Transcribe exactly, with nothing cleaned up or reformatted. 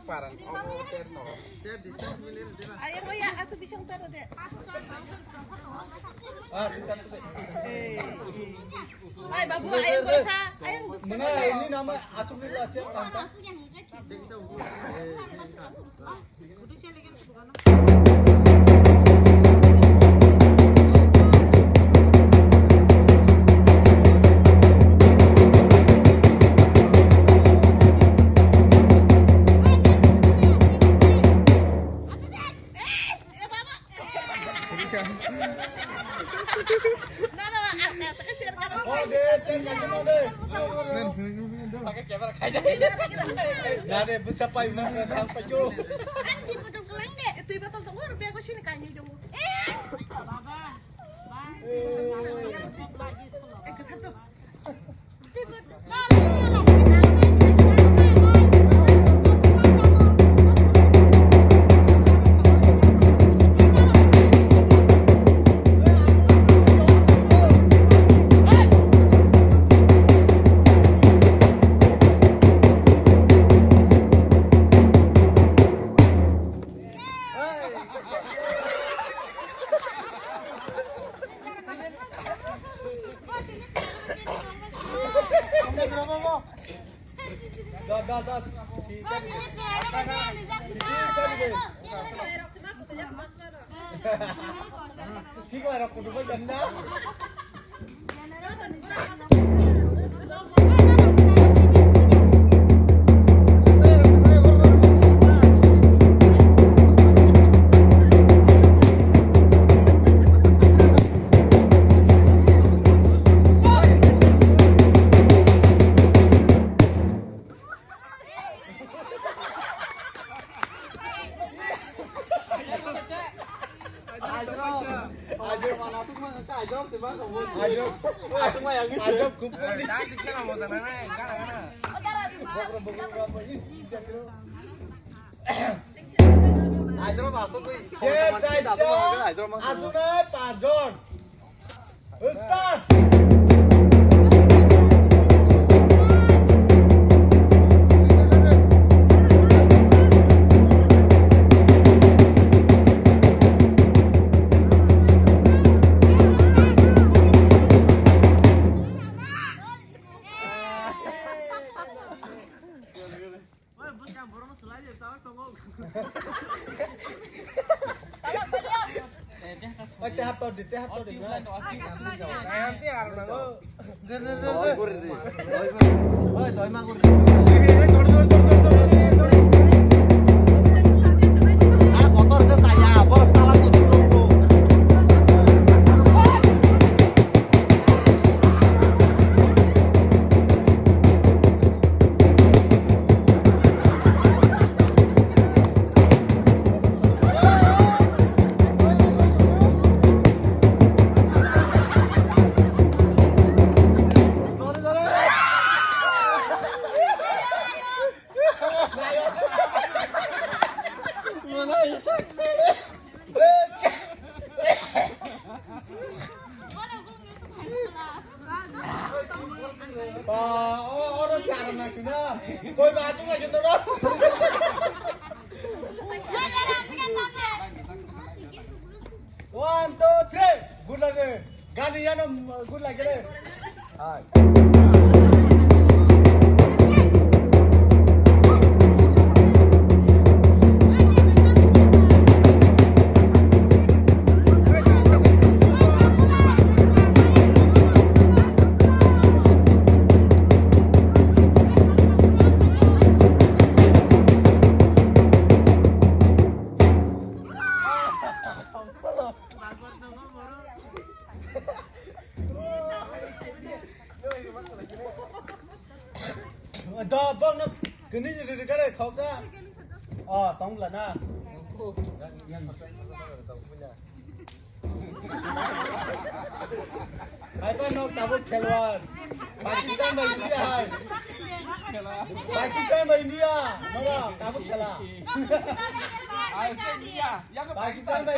Ai, babu, ai, bosa, ai, mana ini nama asuk ni lah, cek tangkap. Aswk nai panch jon. Start! Oi, bwskang borokno swlai di, chawai tongo. Oi, te hap tor di, te hap tor di. Ayam ti aro nango. Doi guri di, doi guri. Oi, doi ma guri di. Ah, kotor ke kaya, borok salah tuh tongo. Ba, o, oro si aram nang sina. Koi ba, chung lagi to ro. One, two, three. Good lagi. Gani yano, good lagi le. Hai. Da bang na kini ni ri kare khok da. Oh, tong la na. Hai pa nok tabuk khelwar. Pakistan bai India hai. Pakistan bai India. Nok tabuk khela. Pakistan bai.